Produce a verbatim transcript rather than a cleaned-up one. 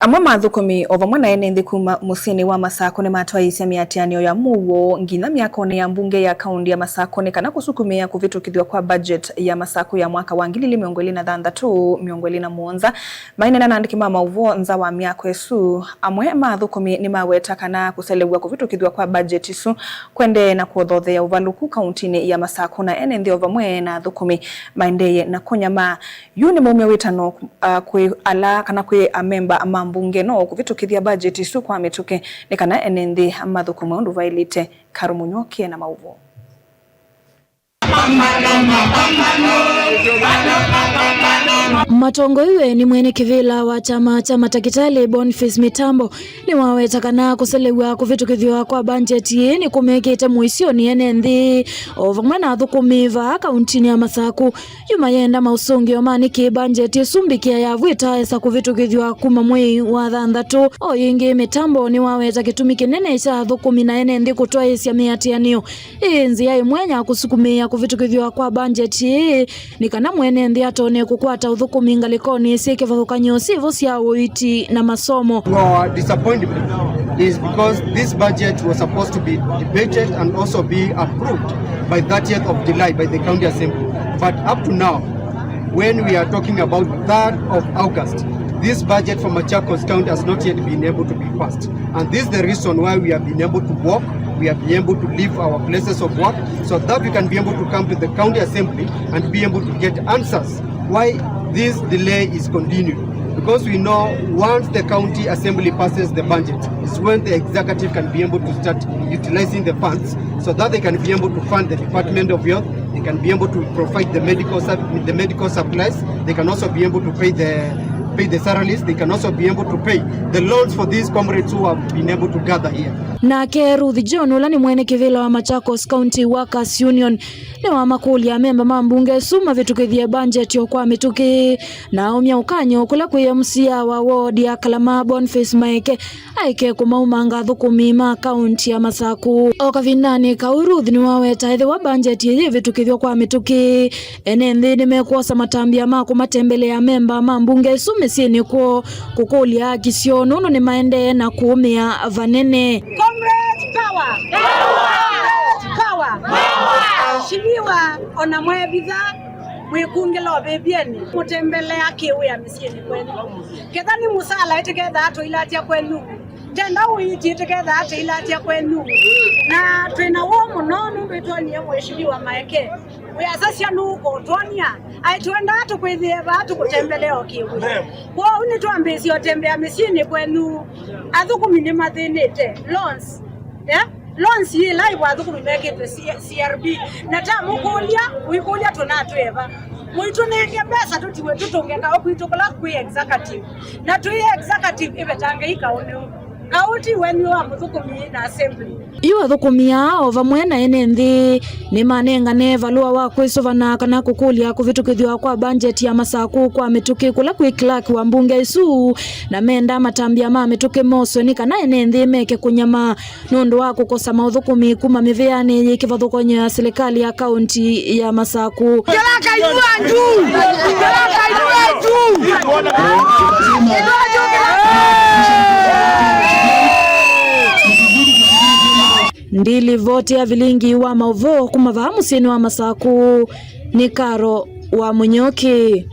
Amwe ma athũkũmi o vamwe na ene nthĩ kuma mũsyĩnĩ wa Masakũ nĩmatwaĩĩsya mĩatĩanĩo ya mũuo nginya myakonĩ ya mbunge ya kaũnti ya Masakũ nĩ kana kũsukumĩa kũvĩtũkĩthw'a kwa budget ya Masakũ ya mwaka wa ngili ili mĩongo ĩlĩ na thanthatũ, mĩongo ĩlĩ na mũonza. Maineena na andĩki ma maũvoo nza wa myako ĩsu, amwe ma athũkũmi nĩmaweta kana kũselew'a kũvĩtũkĩthw'a kwa budget ĩsu kũendee na kũthothea ũvalũku kaũntinĩ ya Masakũ, na ene nthĩ o vamwe na athũkũmi maendeeye na kũnyamaa. Yu nĩ maumya wĩtano, uh, kwĩ ala kana kwĩ amemba ma mbunge no kũvĩtũkĩthya budget ĩsu kwa mĩtũkĩ nĩ kana ene nthĩ mathũkũme ũndũ vaĩlĩte. Karo Mũnyoki ena maũvoo. Matongoew'e nĩ mwene kĩvĩla wa kyama kya matakĩtalĩ Boniface Mitambo nĩwaweta kana kũselew'a kũvĩtũkĩthw'a kwa mbanjeti ĩĩ nĩkũmekĩte mũisyonĩ ene nthĩ o vamwe na athũkũmi vaa kaũntinĩ ya Masakũ. Yu mayenda maũsũngĩo ma nĩkĩ mbanjeti ĩsu mbĩkĩa yavw'ĩka esa kũvĩtũkĩthw'a kuma mwei wa thanthatũ. O yĩngĩ, Mitambo nĩwaweta kĩtumi kĩnene kya athũkũmi na ene nthĩ kũtwaĩĩsya mĩatĩanĩo ĩ nzĩa ĩmwe ya kũsukumĩĩa kũvĩtũkĩthw'a kwa mbanjeti ĩĩ nĩ kana mwene nthĩ atonye kũkwata ũthũkũmi ngalĩkonĩ syĩ kĩvathũkany'o syĩvo sya ũiiti na masomo. Our disappointment is because this budget was supposed to be debated and also be approved by thirtieth of July by the County Assembly. But up to now, when we are talking about third of August, this budget for Machakos County has not yet been able to be passed. And this is the reason why we have been able to walk, we have been able to leave our places of work, so that we can be able to come to the County Assembly and be able to get answers why this delay is continuing. Because we know once the County Assembly passes the budget, is when the executive can be able to start utilizing the funds so that they can be able to fund the Department of Health, they can be able to provide the medical sup-, the medical supplies, they can also be able to pay the, pay the salaries, they can also be able to pay the loans for these comrades who have been able to gather here. Nake Ruth John, ũla nĩ mwene kĩvĩla wa Machakos County Workers Union, nĩwamakũlya amemba ma mbunge ĩsu mavĩtũkĩthye mbanjeti o kwa mĩtũkĩ, na aumya ũkany'o kũla kwĩ M C A wa ward ya Kalama Boniface Maeke aeke kũmaumanga athũkũmi ma kaũnti ya Masakũ. O kavindanĩ kau, Ruth nĩwaweta ethĩwa mbanjeti ĩyĩ ĩvĩtũkĩthw'a kwa mĩtũkĩ, ene nthĩ nĩmekwosa matambya ma kũmatembelea amemba ma mbunge ĩsu mĩsyĩnĩ kwoo kũkũlya haki syoo nũndũ nĩmaendee na kũũmĩa vanene. Comrades power! Comrades power! Shiliwa ona mwevitha mwĩkungĩla ũvĩvyeni, mũtembelea kĩwĩa mĩsyĩnĩ kwenyu. Ketha nĩ mũsala ĩtĩkethaa tũilatya kwenyu. Tenda ũiiti ĩtĩkethaa tũilatya kwenyu. Na twĩna woo mũno nũndũ ĩtwonie Mheshimiwa Maeke. Wĩasasya nũkũtwonia. Aĩ twendaa tũkwĩthĩe vaa tũkũtembelea o kĩwĩa. Kwoou nĩtwambĩĩsye ũtembea mĩsyĩnĩ kwenyu. Athũkũmi nĩmathĩnĩte. Loans. Eh? Loans yĩla ĩvo athũkũmi mekĩtwe C-, C R B. Na tamũkũlya, ũikũlya tũnatwĩe va. Mũitũnenge mbesa tũtiwe tũtũnge kaũ kwitũ kũla kwĩ executive. Na twĩ executive ĩvetangei kaũ nĩũ. Kaũ ti wenyu wa mũthũkũmi na assembly. Yu athũkũmi aa o vamwe na ene nthĩ nĩmanengane valũa wa kwĩsũvana kana kũkũlya kũvĩtũkĩthw'a kwa mbanjeti ya Masakũ kwa mĩtũkĩ kũla kwĩ clerk wa mbunge ĩsu, na menda matambya ma mĩtũkĩ moswe nĩ kana ene nthĩ meke kũnyamaa nũndũ wa kũkosa maũthũkũmi kuma mĩvĩanĩ yĩ kĩvathũkany'o ya silikalĩ ya kaũnti ya Masakũ. Kĩla kainua juu! Kĩla kainua juu! Ndilivoti ya vilingi wa maũvoo kuma vaa mũsyĩnĩ wa Masakũ nĩ Karo wa Mũnyoki.